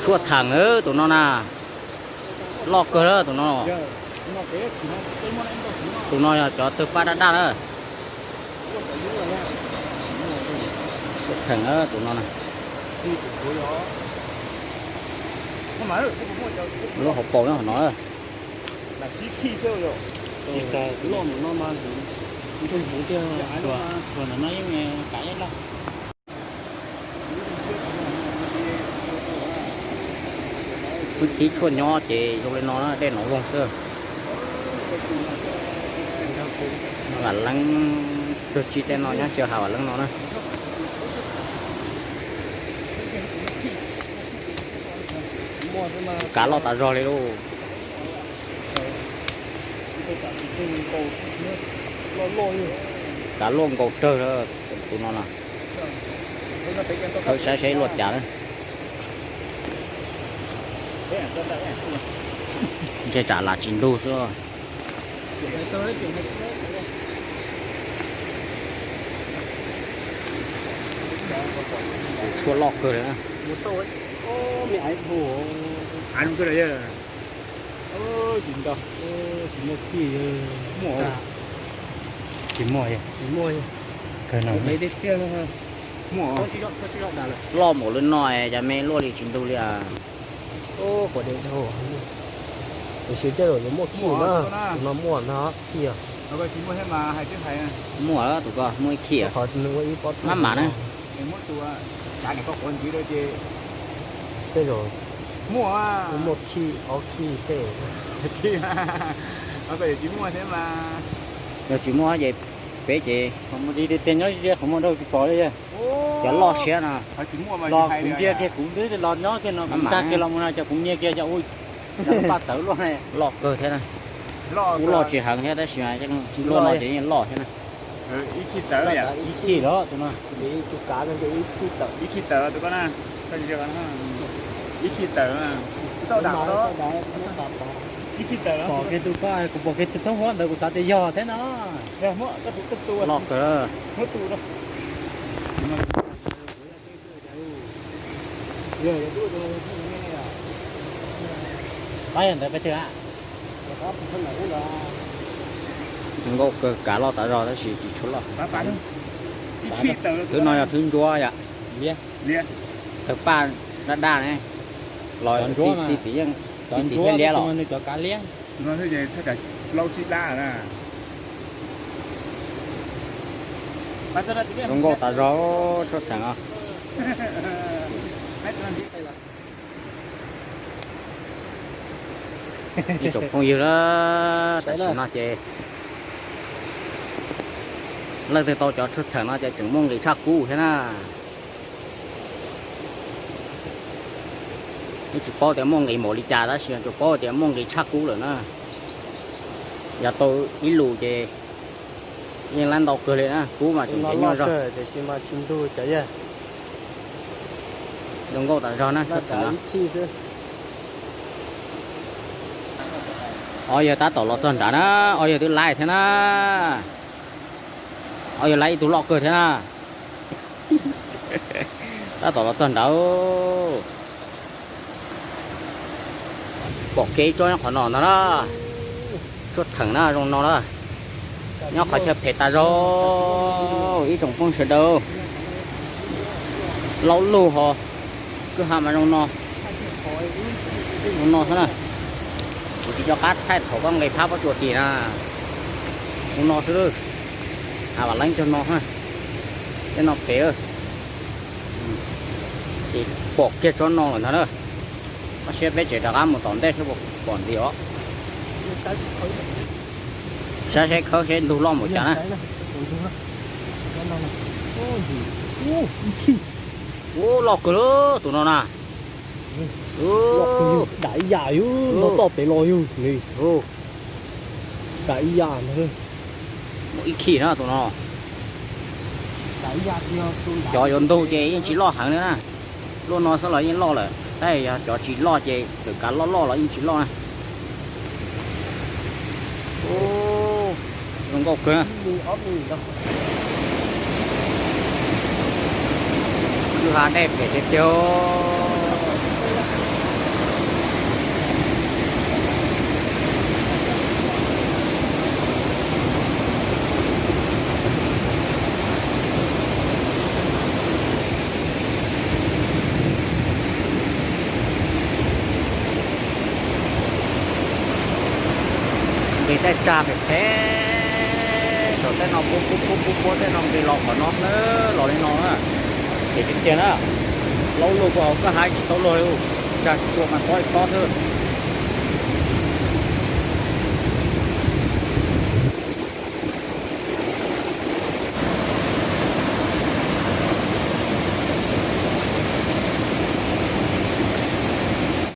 Tshuaj theem tus no na, loj kawg na tus no. Tus no yog cov tawg paj daj daj na. Tshuaj theem tus no na. Lub hauv paus nyob hauv no. Wb kib tshuaj nyob ces zoo li no na, dej nov voog xwb. Vam leeb, cog tsi tej no nyob xyaw hav vam leeb no na. Kav loj tas zog li lauj. Kav loj nkaus rawg tus no na. Thawb saib saib luaj cas na. Ntshe tsam lam tsis ntug xwb. Tshuaj loj kawg li na. Tsis muaj, tsis muaj, tsis muaj. Kawg no, loj npaum li no cas me luaj li tsis ntug li as. Tiam sis tej zaum yuav muaj khij na, no muaj ntag khij. Muaj tus ko muaj ib khij, maj mam na. Tej zaum muaj khij, ob khij tej. Yog tsis muaj ces peb ces qhov muaj dib tiag tiag nyob ze qhov muaj dhau tsis pom li. Cov loj siab no, los kuv ntsia kiag kuv twb los nyob kiag no kuv tag kiag los mus no cov kuv nyiag kiag cov ub, cov paj tawv luaj ne. Loj kawg thiab na. Kuj loj tsis heev thiab tab sis mas luaj no ces yeej loj thiab na. Ib khij los tus no, ib khij tawm, ib khij tawm, ib khij tawm, pom kiag tus ko, kuv pom kiag tus thoob huab ntawd kuv xav tias yog thiab no. Loj kawg. Pab yog ntawd peb twg a? Zoo nkauj kawg, kav loj tas zog tab sis tsis tshua loj. Thwb no yog thwb ntsuab yom. Tawg paj daj daj ne, los txi txiv yeej, txi txiv thiab liab los. Zoo nkauj tas zog, tshuaj theem os. Ib tsoom phooj ywg, tam sim no ces leej twg tau cov tshuaj theem no ces tseem muaj nqis tshaj kub thiab na. Yeej tsis paub tias muaj nqis npaum li cas tab sis tsuas paub tias muaj nqis tshaj kub lawm na. Yog tau ib lus ces yeej lab ntau kawg li na, kub mas tseem nyob zog. Tiam sis mas tsis ntug cov yog. Zoo nkauj tas zog na, tshuaj theem no. Ob yawg tab tom los txog nrad na, ob yawg twb laij thiab na. Ob yawg laij ib tug loj kawg thiab na. Tab tom los txog nrad. Pom kev tsob nyob qhov no ntag na. Tshuaj theem na zoo no na. Nyob qhov chaw phem tas zog ib tsoom phooj sawv daws. Laub lug ho kwj ha mas zoo no. Zoo no xwb na. Kuv tsis nco qab thaij thaum koj nqis phab pob tsuas tim na. Zoo no xwb. Hav vam leeb cog no, tej no phem. Ces pom kiag tsob no lawm ntag na. Koj siab peb tseem rov qab mus tom ntej seb puas pom ntxiv os. Saib seb khawb seb ntug loj npaum cas na. Ub, loj kawg li tus no na. Dam ib yam yus, no toj pem los yus. Dam ib yam ntag. Muaj ib khij na tus no. Cov yuav ntug ces yeej tsis loj heev li na. Luaj no xwb los yeej loj lawm, tab sis yog cov tsis loj ces txawm kav loj loj los yeej tsis loj na. Zoo nkauj kawg. Kwj ha dej phem tiag tiag. Nqis dej tsag phem phem, saum tej no puab puab puab puab puab tej no nqis los qhov no na, los li no na. Phem tiag tiag na. Laub luaj puag hauv kwj ha tsis tau luag li, tsag tsis tshua mas tob ib tob xwb.